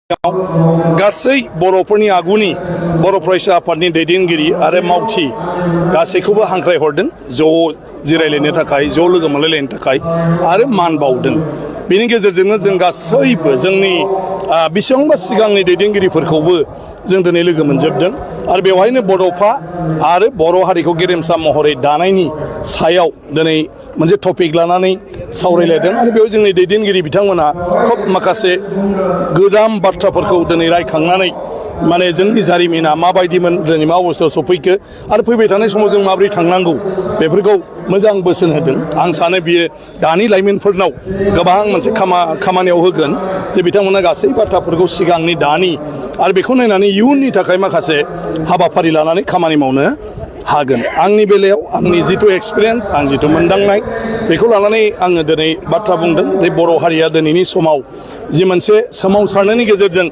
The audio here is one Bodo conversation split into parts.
गासै बर'फोरनि आगुनि बर' फरायसा आफादनि दैदेनगिरि आरो मावथि गासैखौबो हांख्रायहरदों ज' जिरायलायनो थाखाय ज' लोगो मोनलायलायनो थाखाय आरो मान बावदों। बेनि गेजेरजोंनो जों गासैबो जोंनि बेसेबांबा सिगांनि दैदेनगिरिफोरखौबो जों दिनै लोगो मोनजोबदों आरो बेवहायनो बड'फा आरो बर' हारिखौ गेरेमसा महरै दानायनि सायाव दिनै मोनसे टपिक लानानै सावरायलायदों आरो बेयाव जोंनि दैदेनगिरि बिथांमोना खोब माखासे गोजाम बाथ्राफोरखौ दिनै रायखांनानै माने जोंनि जारिमिना माबायदिमोन दिनै मा अबस्थायाव सफैखो आरो फैबाय थानाय समाव जों माबोरै थांनांगौ बेफोरखौ मोजां बोसोन होदों। आं सानो बियो दानि लाइमोनफोरनाव गोबां मोनसे खामानियाव होगोन जे बिथांमोना गासै बाथ्राफोरखौ सिगांनि दानि आरो बेखौ नायनानै इयुननि थाखाय माखासे हाबाफारि लानानै खामानि मावनो हागोन। आंनि बेलायाव आंनि जिथु एक्सपिरियेन्स आं जिथु मोनदांनाय बेखौ लानानै आङो दिनै बाथ्रा बुंदों जे बर' हारिया दिनैनि समाव जि मोनसे सोमावसारनायनि गेजेरजों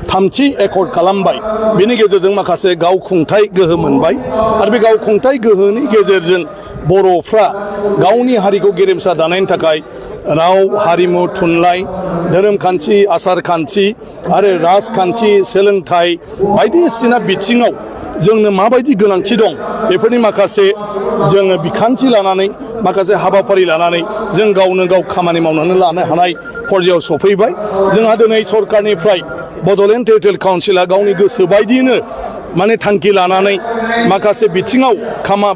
थामथि एकर्ड खालामबाय बेनि गेजेरजों माखासे गावखुंथाय गोहो मोनबाय आरो बे गावखुंथाय गोहोनि गेजेरजों बर'फ्रा गावनि हारिखौ गेरेमसा दानायनि थाखाय राव हारिमु थुनलाइ धोरोमखान्थि आसार खान्थि आरो राजखान्थि सोलोंथाइ बायदिसिना बिथिङाव जोंनो माबायदि गोनांथि दं बेफोरनि माखासे जोङो बिखान्थि लानानै माखासे हाबाफारि लानानै जों गावनो गाव खामानि मावनानै लानो हानाय पर्यायाव सफैबाय। जोंहा दिनै सरकारनिफ्राय बड'लेण्ड टेरिटरियेल काउन्सिला गावनि गोसो बायदियैनो माने थांखि लानानै माखासे बिथिङाव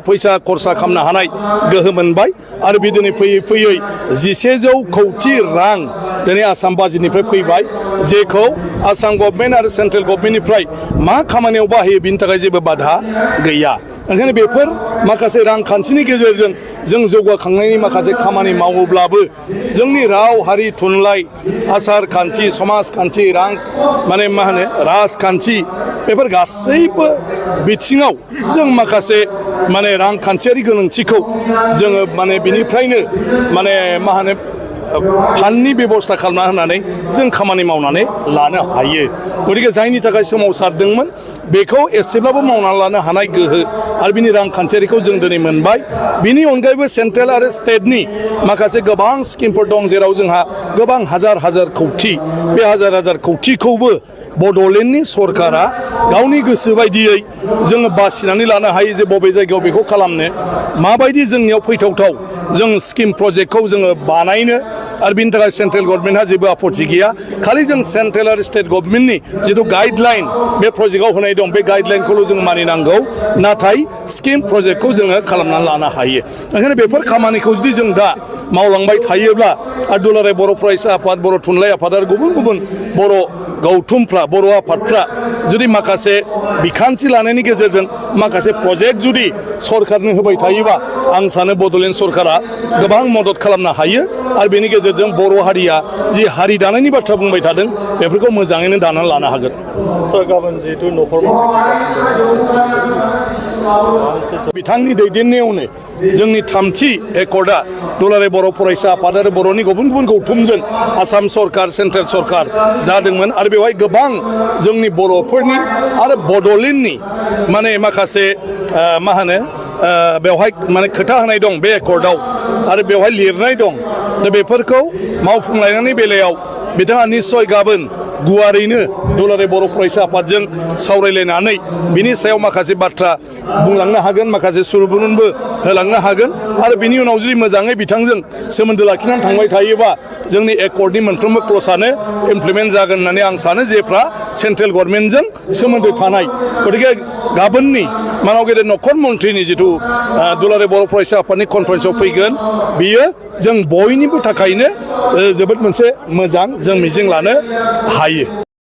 फैसा खरसा खालामनो हानाय गोहो मोनबाय आरो बिदिनो फैयै फैयै 1100 कौटि रां दिनै आसाम बाजेटनिफ्राय फैबाय जेखौ आसाम गभर्नमेन्ट आरो सेन्ट्रेल गभर्नमेन्टनिफ्राय मा खामानियाव बाहायो बिनि थाखाय जेबो बाधा गैया। ओंखायनो बेफोर माखासे रांखान्थिनि गेजेरजों जों जौगाखांनायनि माखासे खामानि मावोब्लाबो जोंनि राव हारि थुनलाइ आसार खान्थि समाजखान्थि राजखान्थि बेफोर गासैबो बिथिङाव जों माखासे रांखान्थियारि गोनांथिखौ जोङो बिनिफ्रायनो फान्डनि बेबस्था खालामना होनानै जों खामानि मावनानै लानो हायो। गतिके जायनि थाखाय सोमावसारदोंमोन बेखौ एसेब्लाबो मावनानै लानो हानाय गोहो आरो बिनि रांखान्थियारिखौ जों दिनै मोनबाय। बिनि अनगायैबो सेन्ट्रेल आरो स्टेटनि माखासे गोबां स्किमफोर दं जेराव जोंहा गोबां हाजार हाजार कौटि बे हाजार हाजार कौटिखौबो बड'लेण्डनि सरकारा गावनि गोसो बायदियै जोङो बासिनानै लानो हायो जे बबे जायगायाव बेखौ खालामनो माबायदि जोंनियाव फैथावथाव जों स्किम प्रजेक्टखौ जोङो बानायनो आरो बिनि थाखाय सेन्ट्रेल गभर्नमेन्टहा जेबो आपत्ति गैया। खालि जों सेन्ट्रेल आरो स्टेट गभर्नमेन्टनि जिथु गाइडलाइन बे प्रजेक्टआव होनाय दं बे गाइडलाइनखौल' जों मानिनांगौ नाथाय स्किम प्रजेक्टखौ जोङो खालामनानै लानो हायो। ओंखायनो बेफोर खामानिखौ जुदि जों दा मावलांबाय थायोब्ला आरो दुलाराय बर' फरायसा आफाद बर' थुनलाइ आफाद आरो गुबुन गुबुन बर' गौथुमफ्रा बर' आफादफ्रा जुदि माखासे बिखान्थि लानायनि गेजेरजों माखासे प्रजेक्ट जुदि सरकारनो होबाय थायोबा आं सानो बड'लेण्ड सरकारा गोबां मदद खालामनो हायो आरो बेनि गेजेरजों बर' हारिया जि हारि दानायनि बाथ्रा बुंबाय थादों बेफोरखौ मोजाङैनो दानानै लानो हागोन। गाबोन जिहेतु न'खर बिथांनि दैदेननायावनो जोंनि थामथि एकर्डआ दुलाराय बर' फरायसा आफाद आरो बर'नि गुबुन गुबुन गौथुमजों आसाम सरकार सेन्ट्रेल सरकार जादोंमोन आरो बेवहाय गोबां जोंनि बर'फोरनि आरो बड'लेण्डनि माखासे बेवहाय खोथा होनाय दं बे एकर्डआव आरो बेवहाय लिरनाय दं। दा बेफोरखौ मावफुंलायनायनि बेलायाव बिथाङा निस्सय गाबोन गुवारैनो दुलाराय बर' फरायसा आफादजों सावरायलायनानै बिनि सायाव माखासे बाथ्रा बुंलांनो हागोन माखासे सुबुरुनबो होलांनो हागोन आरो बिनि उनाव जुदि मोजाङै बिथांजों सोमोन्दो लाखिनानै थांबाय थायोबा जोंनि एकर्डनि मोनफ्रोमबो क्लजआनो इमप्लिमेन्ट जागोन होननानै आं सानो जेफ्रा सेन्ट्रेल गभर्नमेन्टजों सोमोन्दो थानाय। गतिके गाबोननि मानाव गेदेर नखर मन्थ्रिनि जिथु दुलाराय बर' फरायसा आफादनि कनफारेन्सआव फैगोन बियो जों बयनिबो थाखायनो जोबोद मोनसे मोजां जों मिजिं लानो हायो।